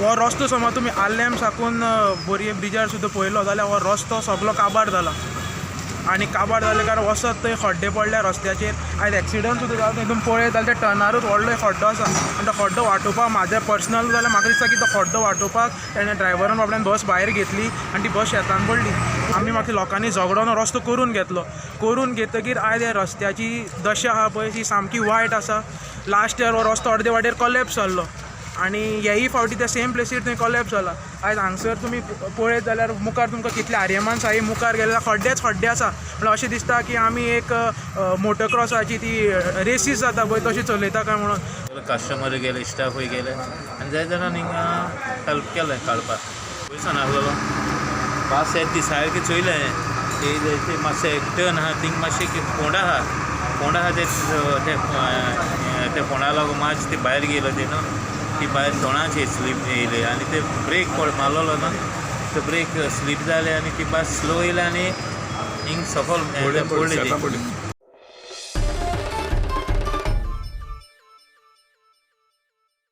हो रस्तो समज तुमी आर्लेम साकून बोरये ब्रिजार सुद्दां पळयलो जाल्यार हो रस्तो सगलो काबार जाला आनी काबार जाले कारण वचत थंय खड्डे पडल्या रस्त्याचेर. आयज एक्सिडंट सुद्दां जाला थंय तुमी पळयत जाल्यार त्या टर्नारूच व्हडलो एक खड्डो आसा आनी तो खड्डो वाटोवपाक म्हाजें पर्सनल जाल्यार म्हाका दिसता की तो खड्डो वाटोवपाक तेणें ड्रायव्हरान बाबड्यान बस भायर घेतली आनी ती बस शेतान पडली. आमी मागीर लोकांनी झगडोन रस्तो करून घेतलो. करून घेतकीर आयज ह्या रस्त्याची दशा आहा पळय ती सामकी वायट आसा. लास्ट इयर हो रस्तो अर्दे वाटेर कोलॅप्स जाल्लो आनी हेयी फावटी त्या सेम प्लेसीर थंय कोलॅप्स जाला. आयज हांगसर तुमी पळयत जाल्यार मुखार तुमकां कितले आर्यमान साई मुखार गेले जाल्यार खड्डेच खड्डे आसा. म्हणल्यार अशें दिसता की आमी एक मोटोक्रॉसाची ती रेसीस जाता पळय तशी चलयता काय म्हणून. कस्टमर गेले, स्टाफूय गेले आनी जाय जाणांनी हिंगा हेल्प केलें काडपाक. पयसान आहलेलो बस येता ती सारकी चोयलें हांवें, ते मातशें एक टर्न आहा थिंग, मातशें फोंड आहा, फोंड आहा, ते ते ते फोंडा लागून मातशें ती भायर गेलो ती न्हू, ती भायर तोंडाचेर स्लीप येयली आनी ते ब्रेक पळ मारलेलो न्हू, ते ब्रेक स्लीप जाले आनी ती बस स्लो येयली आनी हिंग सकल पडली ती.